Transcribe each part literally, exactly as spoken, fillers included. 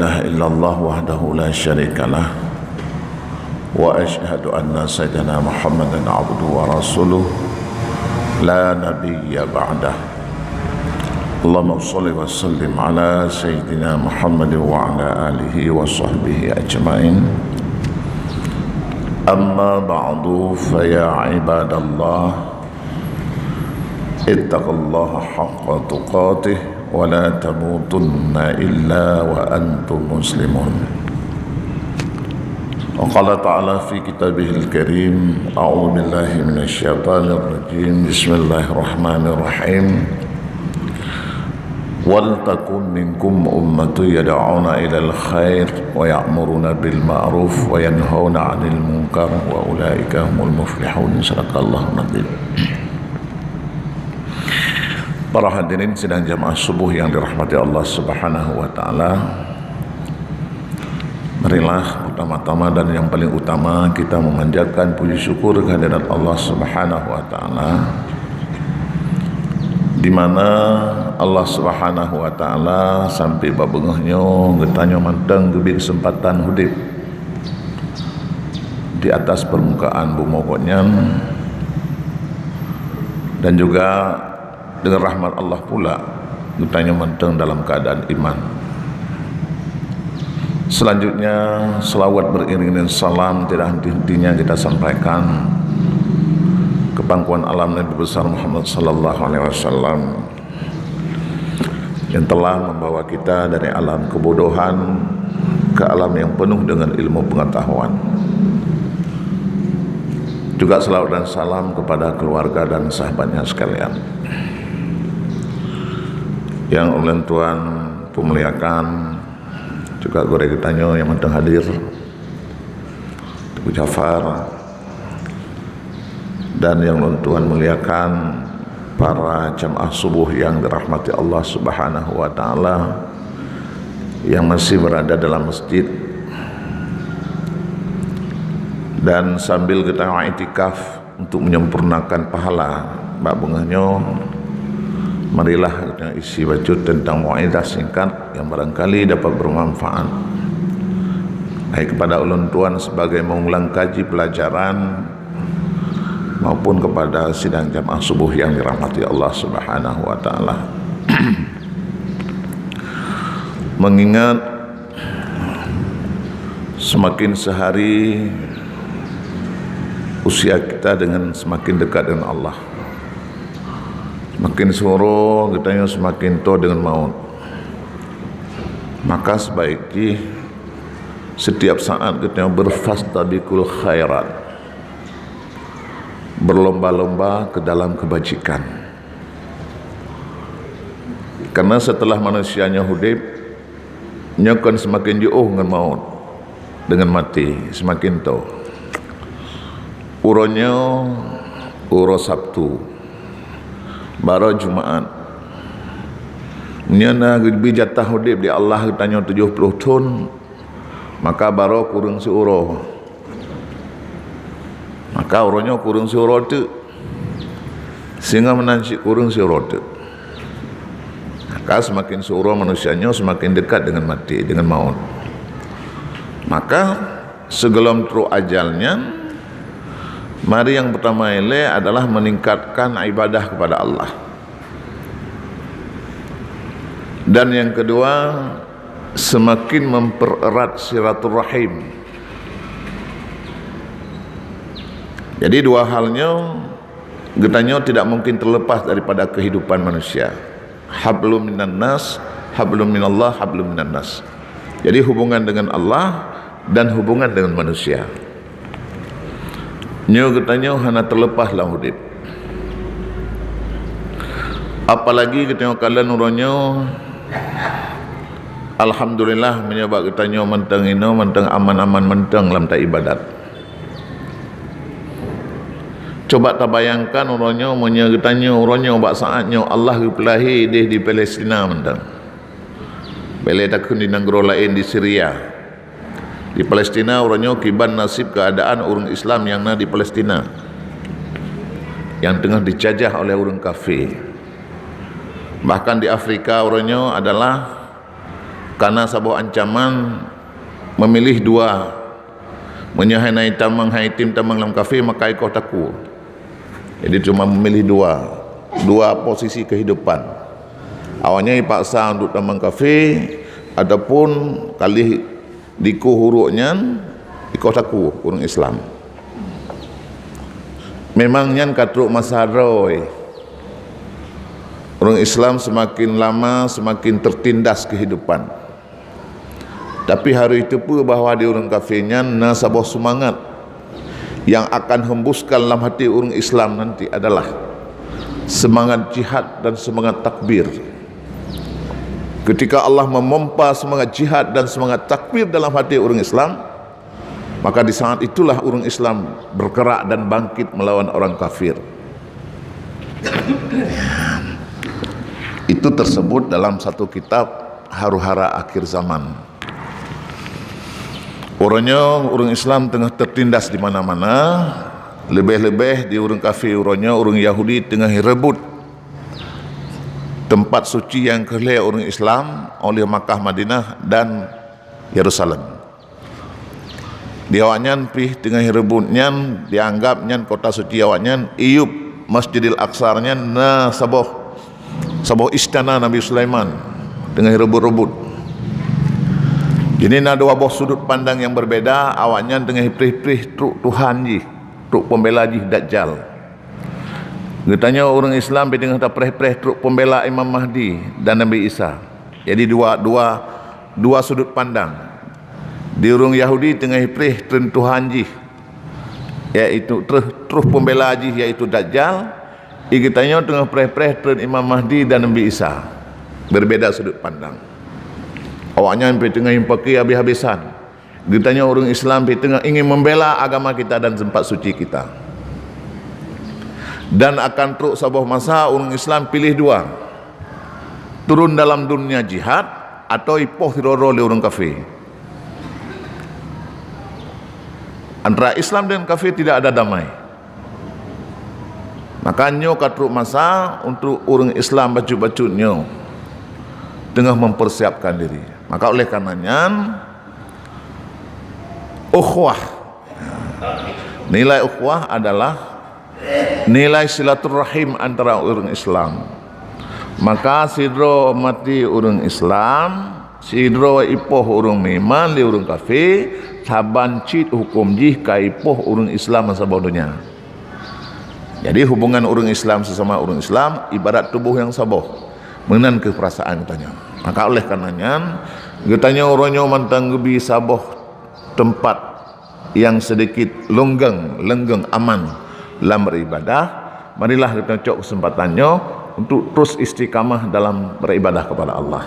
إله إلا الله وحده لا شريك له، وأشهد أن سيدنا محمدا عبده ورسوله لا نبي بعده. اللهم صل وسلم على سيدنا محمد وعلى آله وصحبه أجمعين. أما بعد، فيا عباد الله، اتقوا الله حق تقاته ولا تموتن إلا وأنتم مسلمون. وقال تعالى في كتابه الكريم: أعوذ بالله من الشيطان الرجيم. بسم الله الرحمن الرحيم. ولتكن منكم أمة يدعون إلى الخير ويأمرون بالمعروف وينهون عن المنكر وأولئك هم المفلحون. صدق الله العظيم. Para hadirin sidang jamaah subuh yang dirahmati Allah Subhanahu wa taala. Marilah pertama-tama dan yang paling utama kita memanjatkan puji syukur kehadirat Allah Subhanahu wa taala, di mana Allah Subhanahu wa taala sampai bak beungoh nyoe geutanyoe mantong geubri keuseumpatan udeb di atas permukaan bumoe nyan, dan juga dengan rahmat Allah pula geutanyoe mantong dalam keadaan iman. Selanjutnya, selawat beriring dengan salam tidak henti-hentinya kita sampaikan ke pangkuan alam Nabi besar Muhammad sallallahu alaihi wasallam, yang telah membawa kita dari alam kebodohan ke alam yang penuh dengan ilmu pengetahuan. Juga selawat dan salam kepada keluarga dan sahabatnya sekalian. Yang ulôn tuan peumuliakan, juga gurée geutanyoe nyang mantong hadir, Teungku Jafar, dan yang ulôn tuan muliakan, para jamaah subuh yang dirahmati Allah Subhanahu wa taala yang masih berada dalam masjid dan sambil geutanyoe iktikaf untuk menyempurnakan pahala bak beungoh nyoe, marilah geutanyoe isi bacut tentang mau'izah singkat yang barangkali dapat bermanfaat, baik kepada ulôn tuan sebagai mengulang kaji pelajaran maupun kepada sidang jamaah subuh yang dirahmati Allah Subhanahu wa taala. Mengingat semakin sehari usia kita dengan semakin dekat dengan Allah, semakin siuroe geutanyoe semakin toe dengan maut, maka sebaik jih setiap saat geutanyoe berfastabiqul khairat, berlomba-lomba ke dalam kebajikan. Karena setelah manusia nyoe udeb, nyoe kon semakin jiôh ngon maut, dengan maté semakin toe. Uroe nyoe uroe Sabtu, baroe Jumaat. Nyoe na geubri jatah udeb di Allah geutanyoe tujoh ploh thon, maka baroe kureueng siuroe. Maka uroe nyoe kureueng siuroe teuk. Singoh meunan cit kureueng siuroe teuk. Maka semakin siuroe manusia nyoe semakin dekat dengan maté, dengan maut. Maka sigohlom trok ajal nyan, mari nyang peutama ilée adalah meningkatkan ibadah kepada Allah. Dan yang kedua, semakin mempererat silaturahim. Jadi dua hal nyoe geutanyoe tidak mungkin terlepas daripada kehidupan manusia. Hablum minan nas, hablum minallah, hablum minan nas. Jadi hubungan dengan Allah dan hubungan dengan manusia. Nyoe geutanyoe hana teuleupah lam udeb. Apalagi geutanyoe kalon uroe nyoe, alhamdulillah, meunyoe bak geutanyoe mantong inoe, mantong aman-aman mantong lam taibadat. Coba tabayangkan uroe nyoe, meunyoe geutanyoe uroe nyoe bak saát nyoe Allah geupeulahé idéh di Palestina mantong. Bèk lé takheun di nanggroe laén di Syria. Di Palestina uroe nyoe kiban nasib keuadaan ureuëng Islam nyang na di Palestina nyang teungoh dijajah oleh ureuëng kafé. Bahkan di Afrika uroe nyoe adalah Kana saboh ancaman meumiléh dua. Meunyoe hana itamong, hana item tamong lam kafé, maka ikoh takue. Jadi cuma meumiléh dua, dua posisi kehidupan. Awaknyan ipaksa untuk tamong kafé, ataupun ka lheueh dikueh uruek nyan, ikoh takue ureuëng Islam. Memang nyan ka trok masa droe. Ureuëng Islam seumaken lama seumaken tertindas kehidupan. Tapi harôh teupeue bahwa di ureuëng kafé nyan na saboh seumangat nyang akan hembuskan lam até ureuëng Islam nanti adalah seumangat jihad dan seumangat takbir. Ketika Allah meumompa seumangat jihad dan seumangat takbir dalam até ureuëng Islam, maka di saat itulah ureuëng Islam bergerak dan bangkit melawan orang kafir. Itu tersebut dalam satu kitab Haru-Hara Akhir Zaman. Uroe nyoe ureuëng Islam teungoh tertindas di mana-mana, leubeh-leubeh di ureuëng kafé uroe nyoe, ureuëng Yahudi teungoh rebut teumpat suci nyang keu lhée ureuëng Islam oleh Makkah, Madinah dan Yerusalem. Di awaknyan pih teungoh rebut nyan, dianggap nyan kota suci awaknyan, iyup Masjidil Aqsa nyan na saboh, saboh istana Nabi Sulaiman teungoh rebut-rebut. Jadi na dua boh sudut pandang nyang berbeda, awaknyan teungoh preh-preh trok Tuhan jih, trok pembela jih Dajjal. Geutanyoe ureuëng Islam pih teungoh tapreh-preh trok pembela Imam Mahdi dan Nabi Isa. Jadi dua, dua, dua sudut pandang. Di ureuëng Yahudi teungoh preh treun Tuhan jih, yaitu treh, trok pembela jih, yaitu Dajjal. Di geutanyoe teungoh preh-preh treun Imam Mahdi dan Nabi Isa. Berbeda sudut pandang. Awaknyan pih teungoh impaki habis-habisan. Geutanyoe ureuëng Islam pih teungoh ingin membela agama kita dan tempat suci kita. Dan akan trok saboh masa ureuëng Islam piléh dua. Turun dalam dunia jihad atau ipoh sidroe-droe lé ureuëng kafé. Antara Islam dan kafé tidak ada damai. Maka nyoe ka trok masa untuk ureuëng Islam bacut-bacut nyoe teungoh mempersiapkan diri. Maka oleh karena nyan, ukhuwah. Nilai ukhuwah adalah nilai silaturahim antara ureuëng Islam. Maka sidroe maté ureuëng Islam, sidroe ipoh ureuëng meuiman lé ureuëng kafé, saban cit huköm jih ka ipoh ureuëng Islam saboh donya. Jadi hubungan ureuëng Islam sesama ureuëng Islam ibarat tuboh nyang saboh. Meunan keuh peurasaan geutanyoe. Maka oleh karena nyan, geutanyoe uroe nyoe mantong geubi saboh teumpat nyang sedikit longgang, lenggeng, aman lam beribadah. Marilah geutanyoe cok keuseumpatan nyoe untuk terus istiqamah dalam beribadah kepada Allah.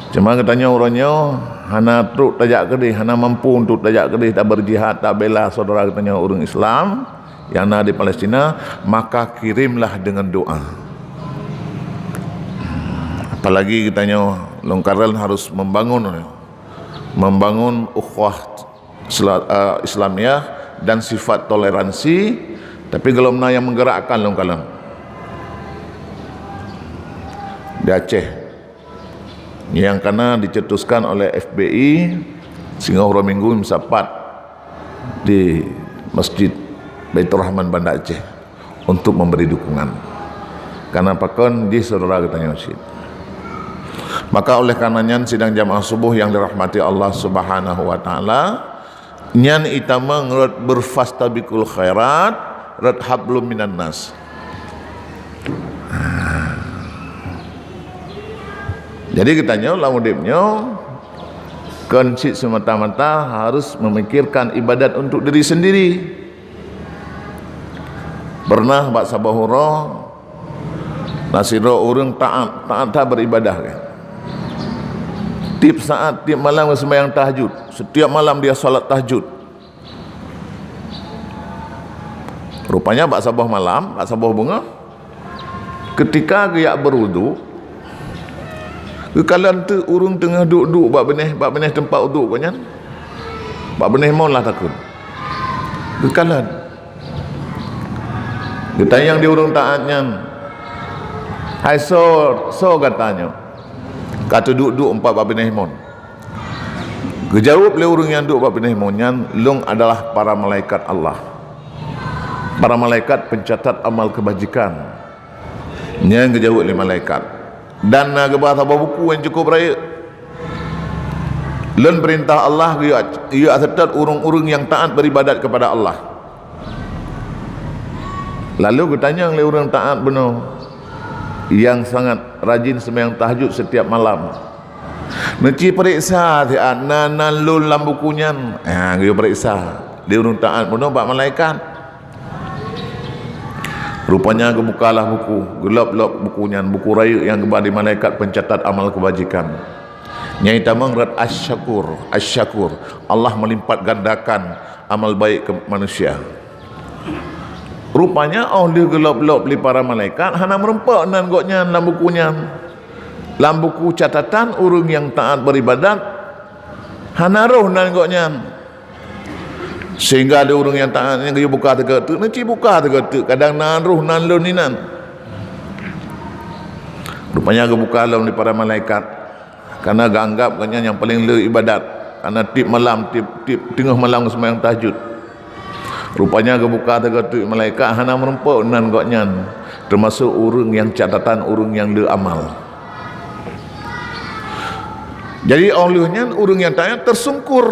Cuma geutanyoe uroe nyoe hana trok tajak keudeh, hana mampu untuk tajak keudeh taberjihad, tabela syedara geutanyoe ureuëng Islam nyang na di Palestina, maka kirimlah dengan doa. Apalagi geutanyoe lôn kalon harus membangun, membangun ukhuwah sela-, eh, Islamiah dan sifat toleransi, tapi gohlom na nyang menggerakkan lôn kalon di Aceh. Nyang kana dicetuskan oleh F B I, singoh uroe Minggu meusapat di Masjid Baiturrahman Banda Aceh untuk memberi dukungan. Karena pakon jih syedara geutanyoe cit. Maka oleh karena nyan sidang jamaah subuh yang dirahmati Allah Subhanahu wa taala, nyan itamong rot berfastabiqul khairat, rot hablum minan nas. Jadi geutanyoe lam udeb nyoe kon cit semata-mata harus memikirkan ibadat untuk diri sendiri. Pernah bak saboh uroe na sidroe ureuëng taat, taat that beribadah kan. Tiep saat, tiep malam geuseumbahyang tahajud. Setiap malam dia salat tahajud. Rupanya bak saboh malam, bak saboh beungoh, ketika geujak berwudu, geukalon teuk ureuëng teungoh duek-duek bak binéh, bak binéh teumpat wudu gobnyan. Bak binéh mon lah takheun. Geukalon. Geutanyong di ureuëng taat nyan, "Ai soe, soe gata nyoe?" Ka teuduek-duek umpat bak binéh mon. Geujaweueb lé ureuëng nyang duek bak binéh mon nyan, "Lôn adalah para malaikat Allah, para malaikat pencatat amal kebajikan." Nyan geujaweueb lé malaikat. Dan na geuba saboh buku nyang cukup rayeuk. "Lôn peurintah Allah geuyue, geuyue seutôt ureuëng-ureuëng nyang taát beuribadat keupada Allah." Lalu geutanyong lé ureuëng taát bunoe nyang sangat rajin seumayang tahajud setiap malam, "Neuci peuriksa siat na nan lôn lam buku nyan." Ha, geuyue peuriksa lé ureuëng taát bunoe bak malaikat. Rupanya geubukalah buku, geulop-lop buku nyan, buku rayeuk nyang geuba di malaikat pencatat amal kebajikan. Nyang itamong rot Asy-Syakur, Asy-Syakur, Allah melipat gandakan amal baik ke manusia. Rupanya óh lheueh geulop-lop lé para malaikat, hana meurumpok nan gobnyan lam buku nyan. Lam buku catatan ureuëng nyang taát beuribadat, hana roh nan gobnyan. Sehingga ada ureuëng nyang taát nyan geuyue buka teuka teuk, neuci buka teuka teuk, kadang na roh nan lôn inan. Rupanya geubuka lom lé para malaikat, karena geuanggap gobnyan nyang paleng le ibadat, karena tiep malam, tiep, tiep teungoh malam seumayang tahajud. Rupanya geubuka teuka teuk malaikat, hana meurumpok nan gobnyan, teumasok ureuëng nyang catatan ureuëng nyang le amal. Jadi óh lheueh nyan ureuëng nyang taát tersungkur,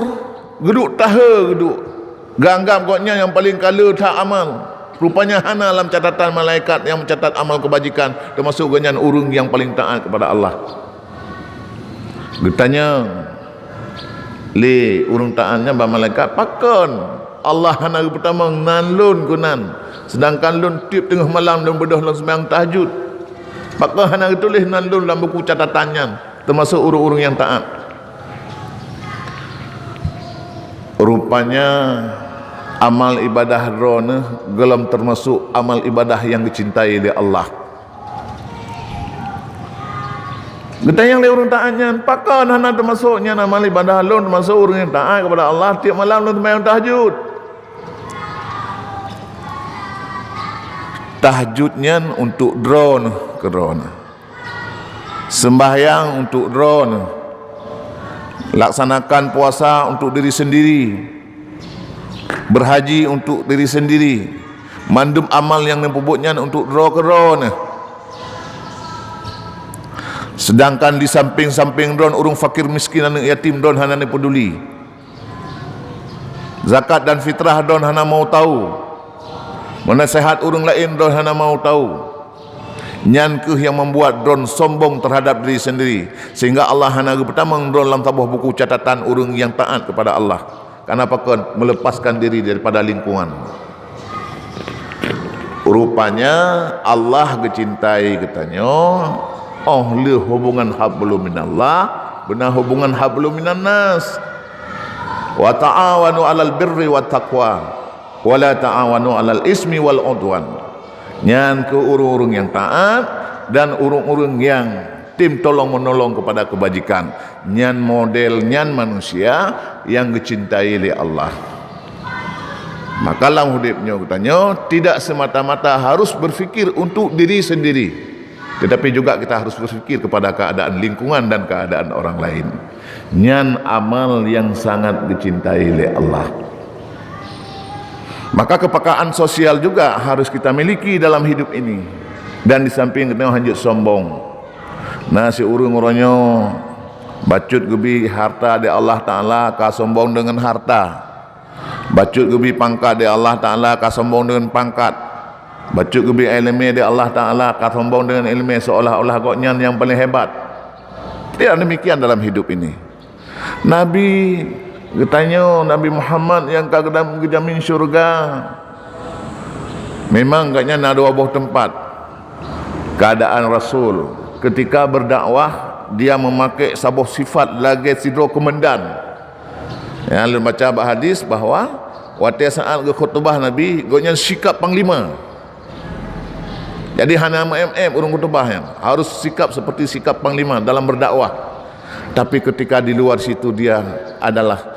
geuduek tahe geuduek. Geuanggap gobnyan nyang paleng ka le that amal. Rupanya hana lam catatan malaikat nyang mencatat amal kebajikan, teumasok gobnyan ureuëng nyang paleng taát keupada Allah. Geutanyong lé ureuëng taát nyan bak malaikat, "Pakon Allah hana geupeutamong nan lôn keunan, seudangkan lôn tiep teungoh malam lôn beudôh lôn seumayang tahajud? Pakon hana geutuléh nan lôn lam buku catatan nyan, teumasok ureuëng-ureuëng nyang taát?" Rupanya amal ibadah droeneuh golom teumasok amal ibadah nyang geucintai lé Allah. Geutanyong lé ureuëng taát nyan, "Pakon hana teumasok nyan amal ibadah lôn, teumasok ureuëng nyang taát keupada Allah, tiep malam lôn seumayang tahajud?" Tahajud nyan untuk droeneuh, keu droeneuh. Seumbahyang untuk droeneuh. Laksanakan puasa untuk diri sendiri. Berhaji untuk diri sendiri. Mandum amal nyang neupeubuet nyan untuk droe keudroe neuh. Seudangkan di sampéng-sampéng droen ureuëng fakir miskin, aneuëk yatim droen hana neupeuduli. Zakat dan fitrah droen hana mau tahu. Meunaseuhat ureuëng laén droen hana mau tahu. Nyan kheueh nyang membuat droen sombong terhadap diri sendiri, sehingga Allah hana geupeutamong droen lam saboh buku catatan ureuëng nyang taat kepada Allah. Karena pakon? Melepaskan diri daripada lingkungan. Rupanya Allah geucintai geutanyoe óh lheueh hubungan hablum minallah, beuna hubungan hablum minan nas. "Wa ta'awanu 'alal birri wat taqwa, wa la ta'awanu 'alal ismi wal 'udwan." Nyan keu ureuëng-ureuëng nyang taat dan ureuëng-ureuëng nyang tem tolong-meunolong keupada keubajikan. Nyan model, nyan manusia nyang geucintai lé Allah. Maka lam udeb nyoe geutanyoe tidak semata-mata harus berpikir untuk diri sendiri, tetapi juga kita harus berpikir kepada keadaan lingkungan dan keadaan orang lain. Nyan amal nyang sangat geucintai lé Allah. Maka kepekaan sosial juga harus kita miliki dalam hidup ini. Dan di samping geutanyoe hanjeuet sombong. Na si ureuëng uroe nyoe bacut geubi harta di Allah Taala ka sombong deungon harta. Bacut geubi pangkat di Allah Taala ka sombong deungon pangkat. Bacut geubi iéleumé di Allah Taala ka sombong deungon iéleumé, seolah-olah gobnyan nyang paleng hebat. Tidak demikian dalam hidup ini. Nabi geutanyoe, Nabi Muhammad nyang ka geudam-, geujamin syurga, memang gobnyan na dua boh teumpat. Keadaan Rasul, ketika berdakwah, dia memakai saboh sifat lagée sidroe keumandan. Ya, lôn baca bak hadis bahwa watée saat geukhutubah Nabi, gobnyan sikap panglima. Jadi hana meuém-ém ureuëng khutubah nyan, harus sikap seperti sikap panglima dalam berdakwah. Tapi ketika di luar situ dia adalah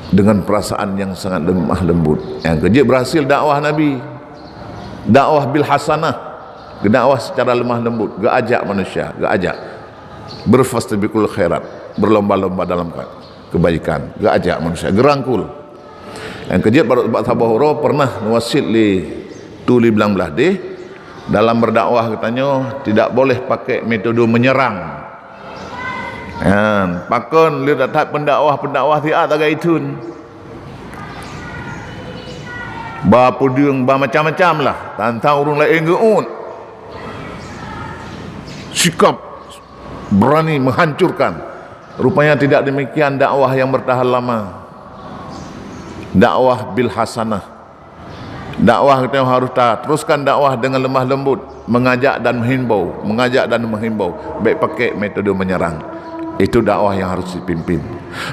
dengan perasaan yang sangat lemah lembut. Nyang keujeuet berhasil dakwah Nabi. Dakwah bil hasanah. Geudakwah secara lemah lembut, geuajak manusia, geuajak berfastabiqul khairat, berlomba-lomba dalam ke-, kebaikan, geuajak manusia, geurangkul. Nyang keujeuet bak, bak saboh uroe pernah neuwasiet lé Tuli Blang Blahdeh, dalam berdakwah geutanyoe tidak boleh pakai metode menyerang. Nyan, pakon lé that-that pendakwah-pendakwah siat lagée ithun. Ba peudeueng, ba macam-macam lah, tantang ureuëng laén geuôt. Sikap berani menghancurkan. Rupanya tidak demikian dakwah yang bertahan lama. Dakwah bil hasanah. Dakwah kita harus ta teruskan dakwah dengan lemah lembut, mengajak dan menghimbau, mengajak dan menghimbau. Baik pakai metode menyerang. Itu dakwah yang harus dipimpin.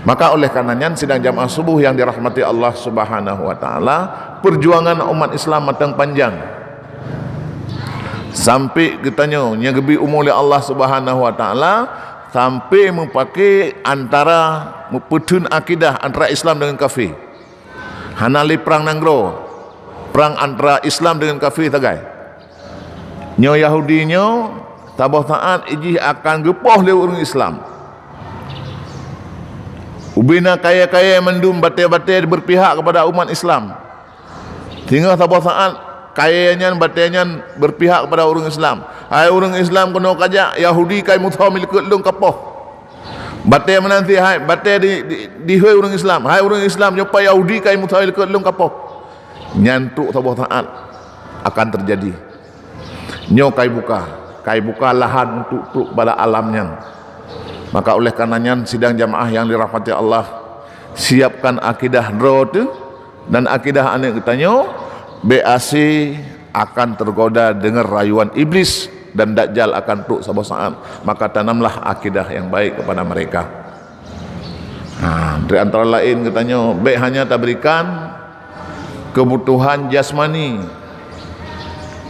Maka oleh karena nyan, sidang jamaah subuh yang dirahmati Allah Subhanahu wa taala, perjuangan umat Islam matang panjang. Sampai geutanyoe nyang geubri umu lé Allah Subhanahu wa taala, sampai meupaké antara, meupeutheun akidah antara Islam dengan kafé. Hana lé prang nanggroe, prang antara Islam dengan kafé sagai. Nyoe Yahudi nyoe saboh saat jih akan geupoh lé ureuëng Islam. Ubena kayée-kayée mandum batée-batée berpihak kepada umat Islam. Singoh saboh saat kayée nyan, batée nyan berpihak kepada ureuëng Islam. Hai ureuëng Islam keunoe kajak, Yahudi kai musoh milikot lôn kapoh. Batée meunan si hai, batée di, di, dihôi ureuëng Islam. Hai ureuëng Islam, nyoe pat Yahudi kai musoh milikot lôn kapoh. Nyan trok saboh saat akan terjadi. Nyoe kai buka, kai buka lahan untuk trok bala alam nyan. Maka oleh karena nyan, sidang jamaah yang dirahmati Allah, siapkan akidah droe teuh dan akidah aneuëk geutanyoe, B A C akan tergoda dengan rayuan iblis dan dajjal akan trok saboh saat. Maka tanamlah akidah yang baik kepada mereka. Ha, di antara lain geutanyoe, bék hanya taberikan kebutuhan jasmani.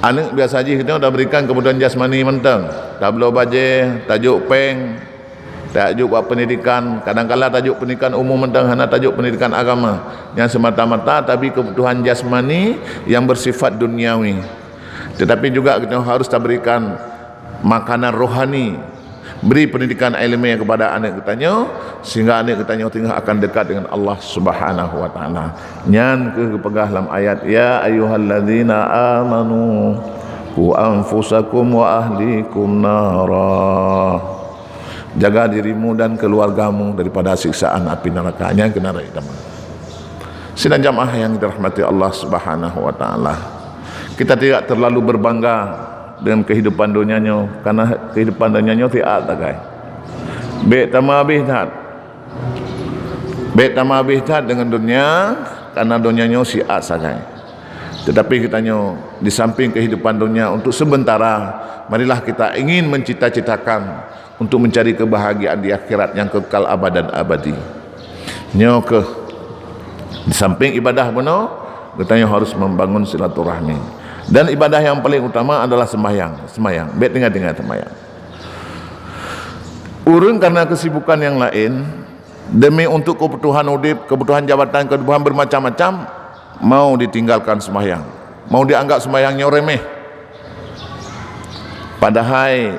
Aneuëk biasa jih geutanyoe taberikan kebutuhan jasmani mantong. Tabloe bajée, tajok péng, tajok bak pendidikan. Kadang kala tajok pendidikan umum mantong, hana tajok pendidikan agama. Nyang semata-mata tabi kebutuhan jasmani yang bersifat duniawi. Tetapi juga geutanyoe harus taberikan makanan rohani. Beri pendidikan ilmiah kepada aneuëk geutanyoe, sehingga aneuëk geutanyoe singoh akan dekat dengan Allah Subhanahu wa Taala. Nyan keuh geupeugah lam ayat, "Ya ayyuhalladzina amanu, qu anfusakum wa ahlikum nara." Jaga dirimu dan keluargamu daripada siksaan api neraka. Nyan keuh nara idaman. Sidang jamaah yang dirahmati Allah Subhanahu wa Taala, kita tidak terlalu berbangga dengan kehidupan dunia nyoe, karena kehidupan dunia nyoe siat sagai. Bék tameuhabéh that. Bék tameuhabéh that dengan dunia, karena dunia nyoe siat sagai. Tetapi geutanyoe, di samping kehidupan dunia untuk sementara, marilah kita ingin mencita-citakan untuk mencari kebahagiaan di akhirat yang kekal abadan abadi. Nyoe keuh, di samping ibadah bunoe, geutanyoe harus membangun silaturahmi. Dan ibadah yang paling utama adalah sembahyang. Sembahyang. Bék tinggai-tinggai sembahyang. Ureuëng karena kesibukan yang lain, demi untuk kebutuhan udeb, kebutuhan jabatan, kebutuhan bermacam-macam, mau ditinggalkan sembahyang. Mau dianggap sembahyang nyoe remeh. Padahai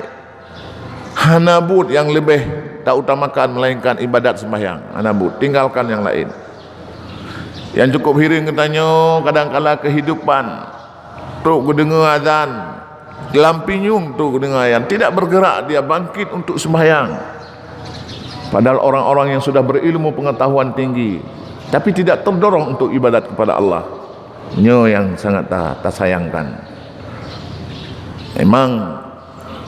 hana buet nyang leubeh tautamakan melainkan ibadat sembahyang. Hana buet, tinggalkan nyang laén. Nyang cukup hireuen geutanyoe, kadang kala kehidupan trok geudeungoe azan, lam pinyueng trok geudeungoe azan, tidak bergerak dia bangkit untuk sembahyang. Padahal orang-orang yang sudah berilmu pengetahuan tinggi, tapi tidak terdorong untuk ibadat kepada Allah. Nyoe nyang sangat ta-, tasayangkan. Memang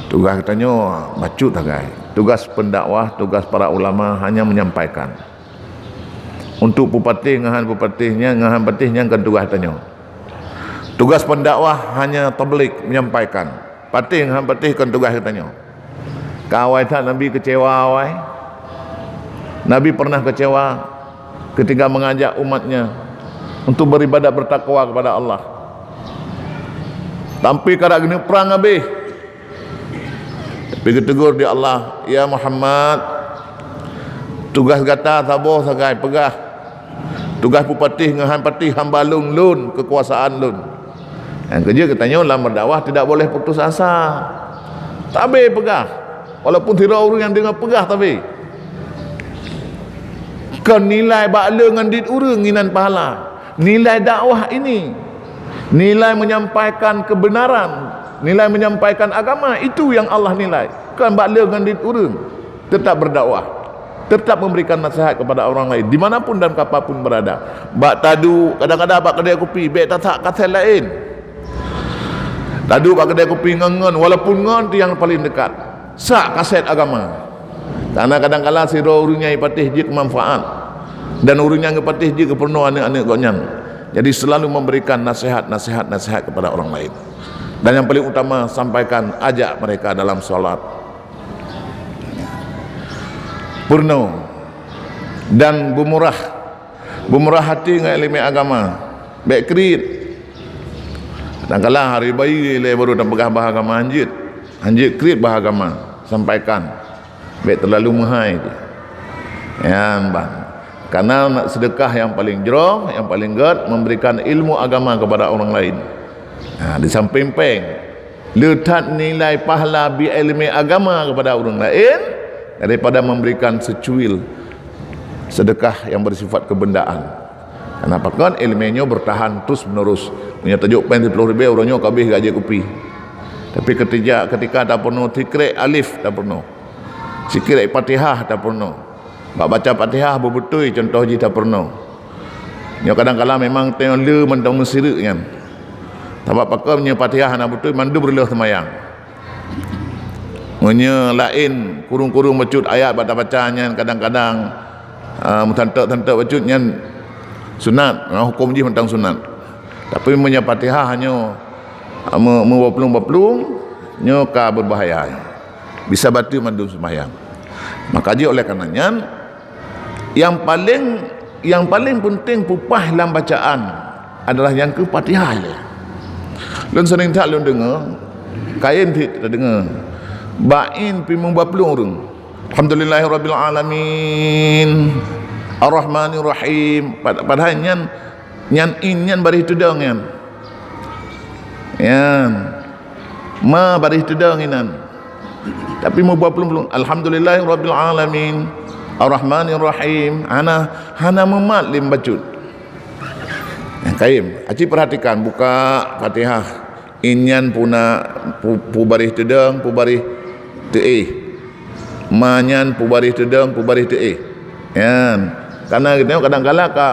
tugaih geutanyoe bacut sagai. Tugaih pendakwah, tugaih para ulama hanya menyampaikan. Untuk pupatéh ngon han pupatéh nyan, ngon han patéh nyan kon tugaih geutanyoe. Tugaih pendakwah hanya tablig, menyampaikan. Patéh ngon han patéh kon tugaih geutanyoe. Ka awai that Nabi kecewa awai. Nabi pernah kecewa ketika mengajak umatnya untuk beribadat bertakwa kepada Allah. Sampai karap geuneuk prang habéh. Tapi geutegur di Allah, "Ya Muhammad, tugaih gata saboh sagai peugah, tugaih pupatéh ngon han patéh hamba lôn, lôn keukuasaan lôn. Nyang keujeuet geutanyoe lam berdakwah tidak boleh putus asa. Tabe peugah. Walaupun sidroe ureuëng nyang deungoe peugah tabe. Kon nilai bak le ngon dit ureuëng inan pahala. Nilai dakwah ini, nilai menyampaikan kebenaran, nilai menyampaikan agama, itu yang Allah nilai. Kon bak le ngon dit ureuëng. Tetap berdakwah, tetap memberikan nasihat kepada orang lain dimanapun dan kapapun berada. Bak tadu, kadang-kadang bak kedai kopi, bek tasak kaset lain. Tadu bak kedai kopi ngon-ngon, walaupun ngon tu yang paling dekat. Sak kaset agama. Karena kadang-kala sidroe ureuëng nyang ipatéh jeuet manfaat dan ureuëng nyang ipatéh jeuet geupeurunoe aneuëk-aneuëk gobnyan. Jadi selalu memberikan nasihat, nasihat, nasihat kepada orang lain. Dan yang paling utama, sampaikan, ajak mereka dalam salat. Peurunoe dan beumurah, beumurah hati ngon ileumèe agama. Bèk kriet. Kadang-kadang hari bayi lé baru tapeugah bahasa agama, hanjeuet. Hanjeuet kriet bahasa agama. Sampaikan. Bèk teulalu meuhai. Nyan ban. Karena seudeukah nyang paleng jroh, nyang paleng gèt, memberikan ilmu agama kepada orang lain. Ha, di samping pèng, le that nilai pahala bri ileumèe agama kepada ureueng laén daripada memberikan secuil seudeukah nyang bersifat keubendaan. Karena pakon? Ileumèe nyoe bertahan terus menerus. Meunyoe tajok pèng siploh ribèe, uroe nyoe ka abéh geuajak kupi. Tapi ketika, ketika tapeurunoe sikrek alif tapeurunoe, sikrek Fatihah tapeurunoe, bak baca Fatihah beubeutôi contoh jih tapeurunoe. Nyoe kadang-kadang memang teungoh le mantong meusireuk nyan. Sabab pakon? Meunyoe Fatihah hana beutôi, mandum reuloh seumayang. Meunyoe laén kurung-kurung bacut ayat bak tabaca nyan kadang-kadang, ah, meutantok-tantok bacut nyan sunat, ah, huköm jih mantong sunat. Tapi meunyoe Fatihah nyoe, ah, meu-, meubaplueng-baplueng, nyoe ka beubahaya. Bisa bateue mandum seumayang. Maka jih oleh karena nyan, nyang paleng, nyang paleng peunteng peupah lam bacaan adalah nyang keu Fatihah ilèe. Lôn seuring that lôn deungoe, kayém cit tadeungoe, bak in pih meubaplueng ureueng. Alhamdulillahirabbil alamin. Arrahmanirrahim. Pad-, padahai nyan, nyan in nyan baréh teudong nyan. Nyan. Ma baréh teudong inan. Tapi meubaplueng-plueng, "Alhamdulillahirabbil alamin, arrahmanirrahim." Hana, hana meumat lé bacut. Nyang kayém, aci perhatikan, buka Fatihah. In nyan puna pu-, pu baréh teudong, pu baréh teuéh. Ma nyan pu baréh teudong, pu baréh teuéh. Nyan. Karena geutanyoe kadang-kadang ka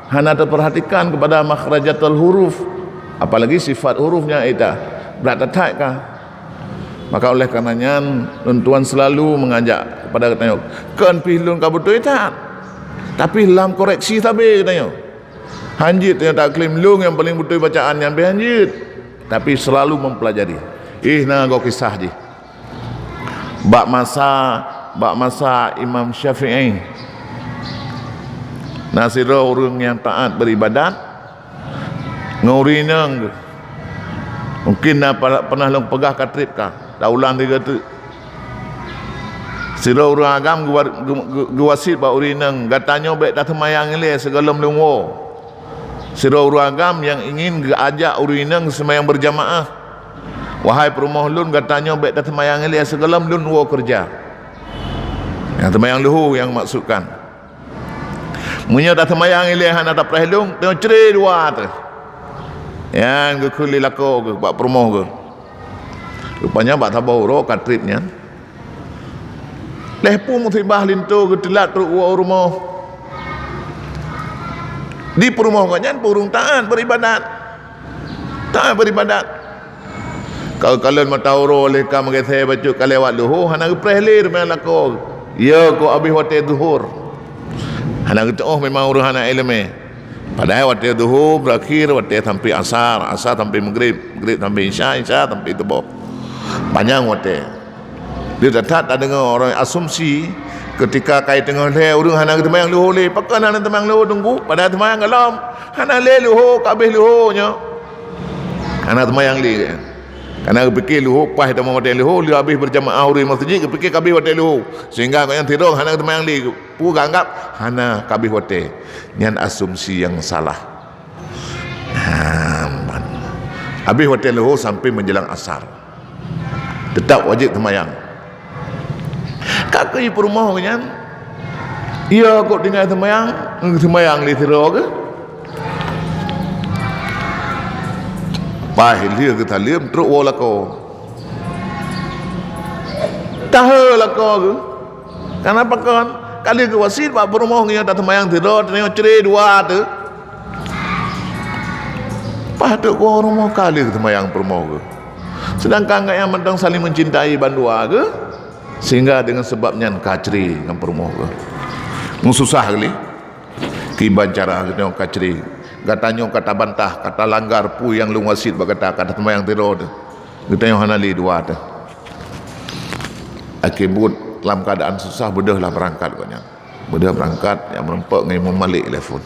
hana taperhatikan kepada makhrajatul huruf, apalagi sifat huruf nyan ita. Brat that-that ka. Maka oleh karena nyan, lôn tuan selalu mengajak kepada geutanyoe. Kon pih lôn ka beutôi that, tapi lam koreksi sabe geutanyoe. Hanjeuet tanyoe taklaim lôn nyang paleng beutôi bacaan nyan, bèk hanjeuet. Tapi selalu mempelajari. Ih, na goe kisah jih. Bak masa, bak masa Imam Syafi'i, na sidroe ureueng nyang taat beuribadat ngon ureueng inong geuh. Mungkin na pa-, pernah lôn peugah ka trép ka, taulang lé gata. Sidroe ureueng agam geuwa-, geu-, geu-, geuwasiet bak ureueng inong, "Gata nyoe bèk taseumayang ilèe sigohlom lôn woe." Sidroe ureueng agam nyang ingin geuajak ureueng inong seumayang beurjamaah, "Wahai peurumoh lôn, gata nyoe bèk taseumayang ilèe sigohlom lôn woe keureuja." Nyang seumayang leuhô nyang maksudkan. Meunyoe taseumayang ilèe hana tapreh lôn, teungoh cre dua teuh. Nyan geukheun lé lakoe geuh bak peurumoh geuh. Rupanya bak saboh uroe ka trép nyan, lheuh peue musibah linto geuteulat trok u rumoh. Di peurumoh gobnyan pih ureueng taat beuribadat. Taat beuribadat. Ka geukalon mata uroe lé ka meugisé bacut ka lewat leuhô, hana geupreh lé rumoh lakoe. Ya, ka abéh watèe zuhur. Hana geutu'oh memang ureueng hana ileumèe. Padahai watèe zuhur beurakhé watèe sampai asar, asar sampai maghrib, maghrib sampai isya, isya sampai suboh. Panyang watèe. Di that-that tadeungoe ureueng asumsi, keutika ka teungoh lhèe ureueng hana geuteumayang leuhô lé. Pakon hana teumayang leuhô teungku? Padahai teumayang gohlom. Hana lé leuhô, ka abéh leuhô nyoe. Hana teumayang lé. Karena geupike leuhô, paih tamong watèe leuhô, lheuh abéh beurjamaah ureueng meuseujid, geupike ka abéh watèe leuhô. Sehingga gobnyan sidroe hana geuteumayang lé. Peue geuanggap? Hana, ka abéh watèe. Nyan asumsi nyang salah. Ha, ban. Habéh watée leuhô sampai menjelang asar. Teutap wajéb seumayang. Ka keu peurumoh nyan, iya kok tinggai seumayang, seumayang lé sidroe geuh. Paih lheueh geutaleuem trok woe lakoe. Tahe lakoe geuh. Kana pakon? Ka lheueh geuwasiet bak peurumoh ngieng taseumayang sidroe, tanyoe cre dua teuh. Paih trok woe rumoh ka lheueh seumayang peurumoh geuh. Sedangkan gobnyan mantong saling mencintai bandua geuh, sehingga dengan sebab nyan ka cre ngon peurumoh geuh. Meususah geuh lé. Kiban cara geutanyoe ka cre. Gata nyoe ka tabantah, ka talanggar peue nyang lôn wasiet bak gata, ka taseumayang sidroe teuh. Geutanyoe hana lé dua teuh. Akhé buet lam keuadaan susah beudôh lah beurangkat gobnyan. Beudôh beurangkat, nyang meurumpok ngon Imam Malik lé phon.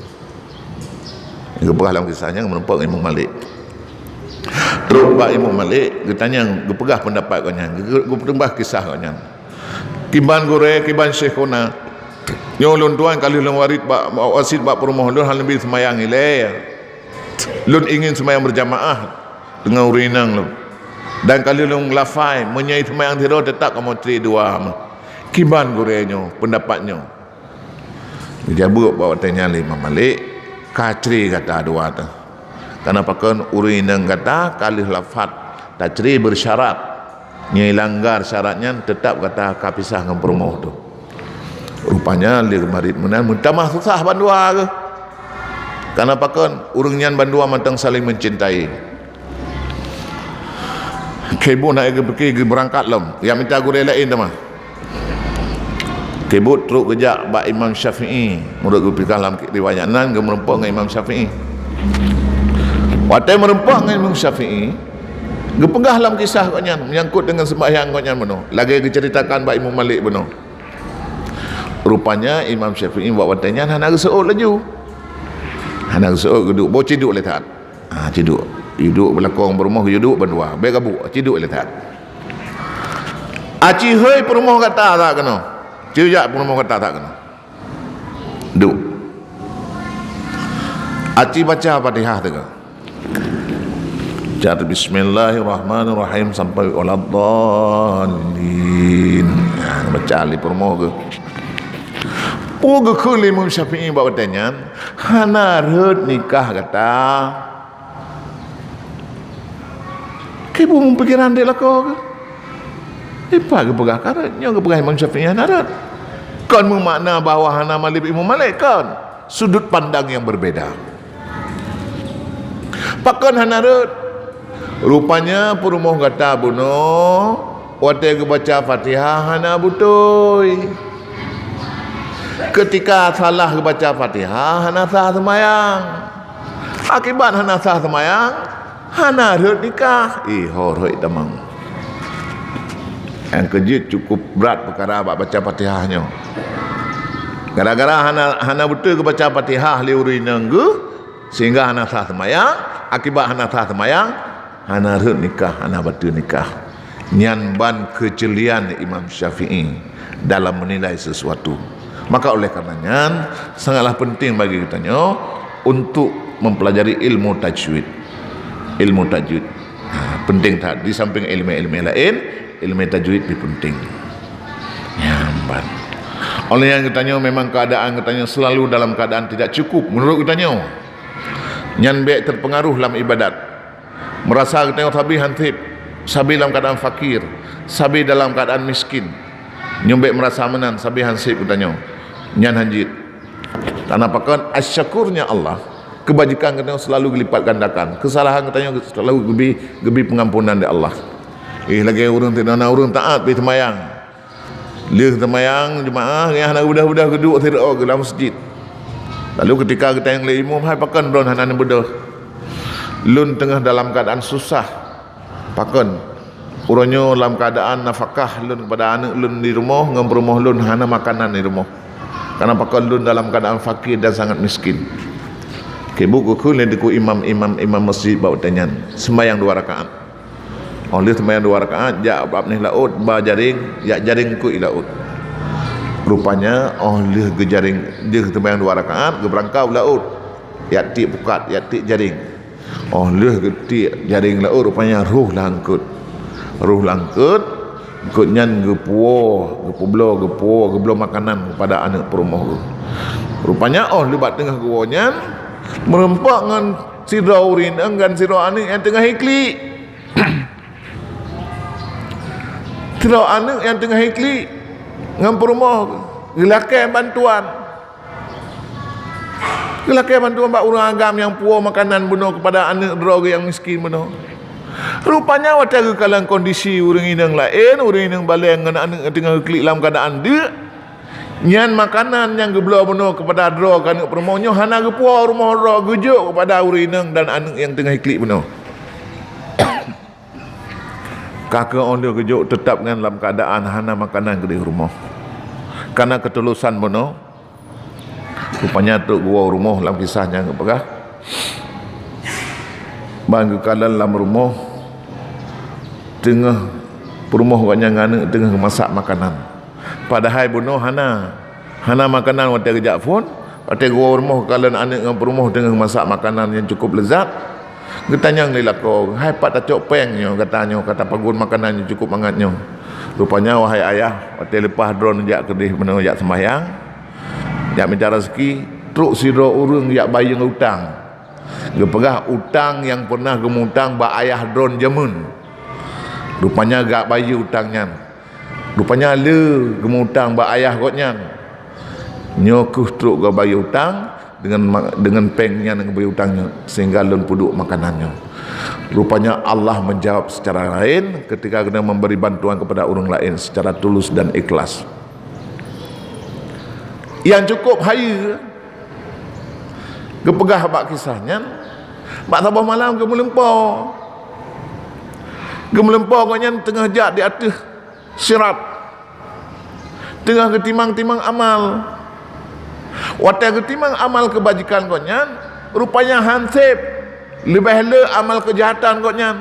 Geupeugah lam kisah nyan meurumpok ngon Imam Malik. Trok bak Imam Malik, geutanyong, geupeugah peundapat gobnyan, geu-, geupeuteumbah kisah gobnyan. Kiban gurée, kiban syaikhona. Nyoe lôn tuan ka lheueh lôn warit bak, wasiet bak peurumoh lôn hana bi seumayang ilée. Lôn ingin seumayang berjamaah deungon ureuëng inong lôn. Dan ka lheueh lôn lafai, meunyoe seumayang sidroe teutap kamoe cre dua meuh. Kiban gurée nyoe, peundapat nyoe? Geujaweueb bak watée nyan lé Imam Malik, ka cre gata dua teuh. Kana pakon ureuëng inong gata ka lheueh lafat, tacre beusyarat. Nyoe langgar syarat nyan, teutap gata ka pisah ngon peurumoh teuh. Rupanya lé marit meunan meutamah susah bandua geuh. Kana pakon ureuëng nyan bandua mantong saling mencintai. Akhé buet hana geupiké geubeurangkat lom, jak mita gurée laén teuma. Akhé buet trok geujak bak Imam Syafi'i, meunurot geupeugah lam riwayat nyan geumeurumpok ngon Imam Syafi'i. Watée meurumpok ngon Imam Syafi'i, geupeugah lam kisah gobnyan menyangkut deungon seumayang gobnyan bunoe, lagée geuceuritakan bak Imam Malik bunoe. Rupanya Imam Syafi'i bak watée nyan hana geuseuôt laju. Hana geuseuôt, geuduek, boh ciduek lé that. Ha, ciduek. Ciduek beulakong peurumoh, ciduek bandua. Bék gabuk, ciduek lé that. Aci hôi peurumoh gata that keunoe. Ci jak peurumoh gata that keunoe. Duek. Aci baca Fatihah teuka. Cat bismillahirrahmanirrahim sampai waladdallin. Ha, baca lé peurumoh geuh. Peue geukheun lé Imam Syafi'i bak watée nyan, hana rhot nikah gata. Keu peue meupikiran dek lakoe geuh? Dipat geupeugah ka rhot, nyoe geupeugah Imam Syafi'i hana rhot. Kon meumakna bahwa hana maleb Imam Malik, kon. Sudut pandang yang berbeda. Pakon hana rhot? Rupanya peurumoh gata bunoe watée geubaca Fatihah hana beutôi. Keutika salah geubaca Fatihah hana sah seumayang. Akibat hana sah seumayang, hana rhot nikah. Ih, ho rhot tamong. Nyang keujeuet cukup brat peukara bak baca Fatihah nyoe. Gara-gara hana, hana beutôi geubaca Fatihah lé ureuëng inong geuh, sehingga hana sah seumayang, akibat hana sah seumayang, hana rhot nikah, hana bateue nikah. Nyan ban keuceulian Imam Syafi'i dalam menilai sesuatu. Maka oleh karena nyan, sangatlah penting bagi geutanyoe untuk mempelajari ilmu tajwid. Ilmu tajwid. Ha, penting that. Di samping ilmu-ilmu lain, ilmu tajwid lebih penting. Nyan ban. Oleh nyan geutanyoe memang keadaan geutanyoe selalu dalam keadaan tidak cukup menurut geutanyoe. Nyan bék terpengaruh lam ibadat. Meurasa geutanyoe sabe han seb, sabe lam keuadaan fakir, sabe dalam keuadaan miskin. Nyoe bék meurasa meunan, sabe han seb geutanyoe. Nyan han jeuet. Karena pakon, asyakurnya Allah, keubajikan geutanyoe selalu geulipat gandakan. Keusalahan geutanyoe selalu geubi, geubi peungampunan di Allah. Eh, lagée ureuëng teuh na ureuëng taát pi seumayang. Lheueh seumayang jeumaáh, nyang hana geubeudôh-beudôh geuduek sidroe geuh lam meuseujid. Lalu keutika geutanyong lé imum, "Hai pakon droen hana neubeudôh? Lôn teungoh dalam keuadaan susah. Pakon? Uroe nyoe lam keuadaan nafakah lôn keupada aneuëk lôn di rumoh ngon peurumoh lôn hana makanan di rumoh. Karena pakon lôn dalam keuadaan fakir dan sangat miskin." Keubu geukheun lé teungku imam, imam, imam meuseujid bak watée nyan, seumayang dua rakaat. Óh lheueh seumayang dua rakaat, jak bak peunoh laôt, ba jaréng, jak jaréng keu i laôt. Rupanya, óh lheueh geujaréng, lheueh seumayang dua rakaat, geubeurangkat u laôt, jak tiek pukat, jak tiek jaréng. Oh lheueh geutiek jaréng laôt, rupanya roh lam eungkôt. Roh lam eungkôt, eungkôt nyan geupuwoe, geupeubloe, geupuwoe, geubloe makanan keupada aneuëk peurumoh geuh. Rupanya oh lheueh bak teungoh geuwoe nyan, meurumpok ngon sidroe ureuëng inong ngon sidroe aneuëk nyang teungoh iklik. Sidroe aneuëk nyang teungoh iklik ngon peurumoh geulakée bantuan. Geulakée bantuan bak ureuëng agam nyang puwoe makanan bunoe keupada aneuëk droe geuh nyang miskin bunoe. Rupanya watée geukalon kondisi ureuëng inong laén, ureuëng inong balée ngon aneuëk nyang teungoh geuklik lam keuadaan deuk, nyan makanan nyang geubloe bunoe keupada droe keu aneuëk peurumoh nyoe hana geupuwoe rumoh droe, geujok keupada ureuëng inong dan aneuëk nyang teungoh iklik bunoe. Ka keuh óh lheueh geujok teutab ngon lam keuadaan hana makanan keudeh rumoh. Kareuna keutuleusan bunoe, rupanya trok geuwoe rumoh lam kisah nyang geupeugah. Ban geukalon lam rumoh, teungoh peurumoh gobnyan ngon aneuëk teungoh geumasak makanan. Padahai bunoe hana, hana makanan watée geujak phon, watée geuwoe rumoh geukalon aneuëk ngon peurumoh teungoh geumasak makanan nyang cukup leuzat. Geutanyong lé lakoe, "Hai pat tacok péng nyoe gata nyoe ka tapagon makanan nyang cukup mangat nyoe?" Rupanya, "Wahai ayah, watée leupah droeneuh jak keudeh bunoe jak seumayang, jak mita raseuki, trok sidroe ureuëng jak bayeue utang. Geupeugah utang nyang peureunah geumutang bak ayah droeneuh jameun. Rupanya jak bayeue utang nyan. Rupanya le geumutang bak ayah gobnyan. Nyoe keuh trok geubayeue utang, deungon ma-, deungon péng nyan geubayeue utang nyoe, sehingga lôn peuduek makanan nyoe." Rupanya Allah menjawab secara lain ketika geuneuk memberi bantuan kepada ureuëng laén secara tulus dan ikhlas. Nyang cukup hayeue geupeugah bak kisah nyan, bak saboh malam geumeulumpoe. Geumeulumpoe gobnyan teungoh jak di ateueh sirat, teungoh geutimang-timang amal. Watée geutimang amal keubajikan gobnyan, rupanya han sép, leubeh le amal keujahatan gobnyan.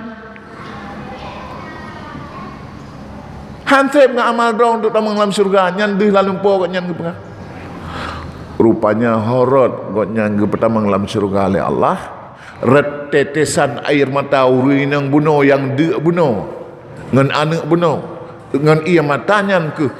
Han sép ngon amal droe untuk tamong lam syeuruga, nyan deuh lam lumpoe gobnyan geupeugah. Rupanya horot gobnyan geupeutamong lam syeuruga lé Allah, rot tetesan air mata ureuëng inong bunoe nyang deuk bunoe, ngon aneuëk bunoe, ngon ié mata nyan keuh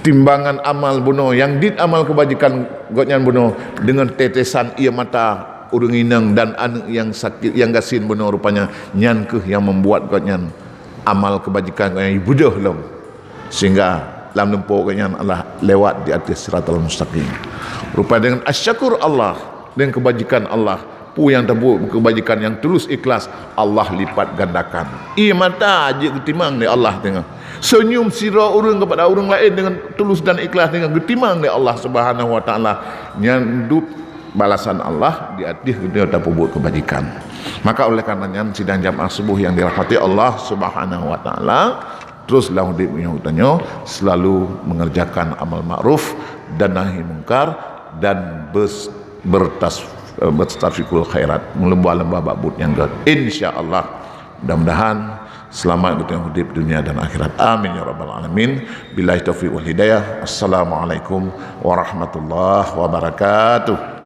timbangan amal bunoe, nyang dit amal keubajikan gobnyan bunoe, deungon tetesan ié mata ureuëng inong dan aneuëk nyang sakét, nyang gasien bunoe rupanya, nyan keuh nyang membuat gobnyan amal keubajikan gobnyan beudôh lom, sehingga lam lumpoe gobnyan Allah lewat di ateueh siratal mustaqim. Rupanya deungon asyakur Allah, deungon keubajikan Allah, peue nyang tabuet keubajikan nyang tulus ikhlas, Allah lipat gandakan. Ié mata jeuet geutimang lé Allah teungoh. Seunyum sidroe ureuëng keupada ureuëng laén deungon tulus dan ikhlas teungoh geutimang lé Allah Subhanahu wa Taala. Nyan dum balasan Allah di ateueh geutanyoe tapeubuet keubajikan. Maka oleh karena nyan, sidang jamaah subuh yang dirahmati Allah Subhanahu wa Taala, teruslah udeb nyoe geutanyoe selalu mengerjakan amal ma'ruf dan nahi mungkar dan bes-, bertas-, eh, bertafiqul khairat, meulumba-lumba bak buet nyang gét. Insya Allah, mudah-mudahan selamat geutanyoe udeb dunia dan akhirat. Amin ya rabbal alamin. Billahi taufiq wal hidayah. Assalamualaikum warahmatullahi wabarakatuh.